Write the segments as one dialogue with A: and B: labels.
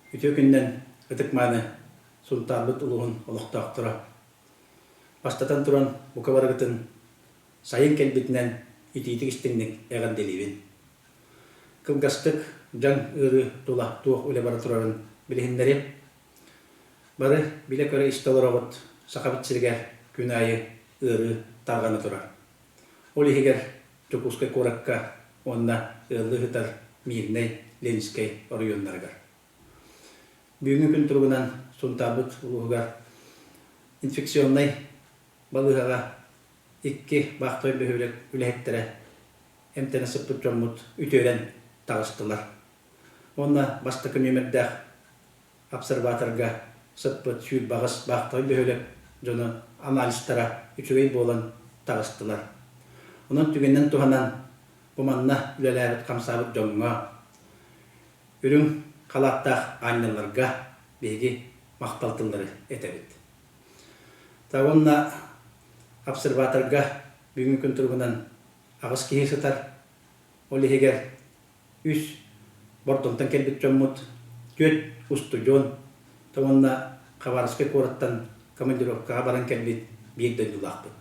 A: Үтүө күнүнэн ытык-мааны Сунтаарбыт улууһун олохтоохторо! Бастатан туран, бука барыгытын сайын кэлбитинэн итиитик-истиҥник эҕэрдэлиибин. Кылгастык дьаҥ ыарыы тула туох үлэ бара турарын билиһиннэриэм. Бары билэ-көрө истэ олороҕут, Сахабыт сиригэр күн аайы ыарыы тарҕана турар. Ол иһигэр Дьокуускай куоракка уонна ыаллыы сытар Миирнэй, Ленскэй оройуоннарыгар. Бүгүҥҥү күн туругунан Сунтаарбыт улууһугар инфекционнай балыыһаҕа икки баахтабай бөһүөлэк үлэһиттэрэ эмтэнэ сыппыт дьоммут үтүөрэн таҕыстылар. Уонна бастакы нүөмэрдээх обсерваторга сыппыт 28 баахтабай бөһүөлэк дьоно анализтара үчүгэй буолан таҕыстылар. Онон түгэнинэн туһанан бу манна үлэлээбит-хамсаабыт дьоҥҥо, үрүҥ халааттаах аанньалларга биһиги махтал тыллары этэбит. Та уонна обсерваторга бүгүҥҥү күн туругунан аҕыс киһи сытар. Ол иһигэр үс Бордоҥтон кэлбит дьоммут, түөрт устудьуон уонна Хабаровскай куораттан командировкаҕа баран кэлбит биир дойдулаахпыт.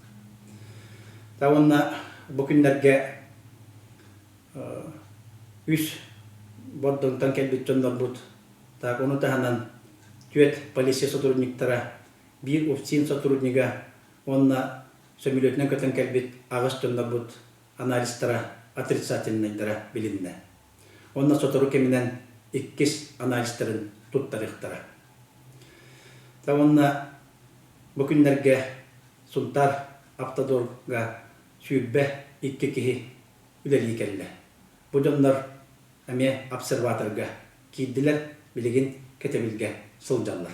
A: Уонна бу күннэргэ үс Бордоҥтон кэлбит дьоннорбут, так ону таһынан түөрт полиция сотрудниктара, биир УФСИН сотруднига уонна сөмөлүөтүнэн көтөн кэлбит аҕыс дьоннорбут анализтара отрицательнайдара билиннэ. Уонна сотору кэминэн иккис анализтарын туттарыахтара. Уонна бу күннэргэ Сунтаар Автодорга 22 киһи үлэлии кэллэ. Бу дьоннор эмиэ обсерваторга киирдилэр, билигин кэтэбилгэ сылдьаллар.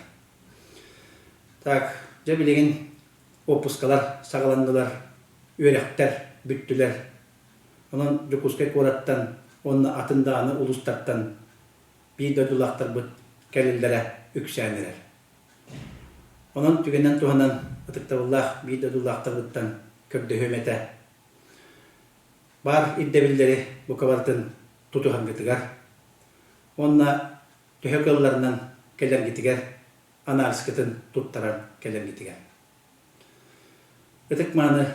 A: Так, дьэ билигин уоппускалар саҕаланнылар, үөрэхтэр бүттүлэр. Онон Дьокуускай куораттан уонна атын даҕаны улуустартан биир дойдулаахтарбыт кэлэллэрэ үксээн эрэр. Онон түгэнинэн туһанан ытыктабыллаах биир дойдулаахтарбыттан көрдөһүөм этэ. Баар ирдэбиллэри бука барытын тутуһаргытыгар уонна төһө кыалларынан кэлэргитигэр анализкытын туттаран кэлэргитигэр. Ытык-мааны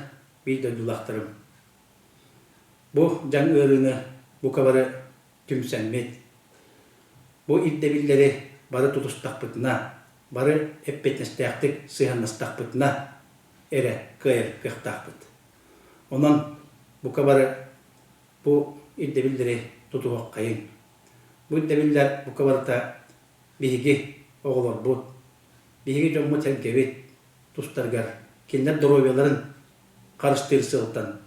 A: биир дойдулаахтарым, бу дьаҥ ыарыыны бука бары түмсэммит, бу ирдэбиллэри бары тутустахпытына, бары эппиэтинэстээхтик сыһыаннастахпытына эрэ кыайар кыахтаахпыт. Онон бука бары бу ирдэбиллэри тутуһуоххайыҥ. Бу ирдэбиллэр бука барыта биһиги оҕолорбут, биһиги дьоммут-сэргэбит тустарыгар кинилэр доруобуйаларын харыстыыр сыалтан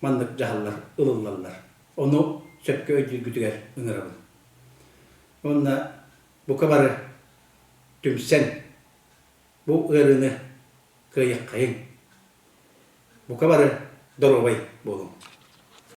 A: маннык дьаһаллар ылыллаллар. Ону сөпкө өйдүүргүтүгэр ыҥырабын. Уонна бука бары түмсэн бу ыарыыны кыайыаххайыҥ. Бука бары доруобай буолуҥ.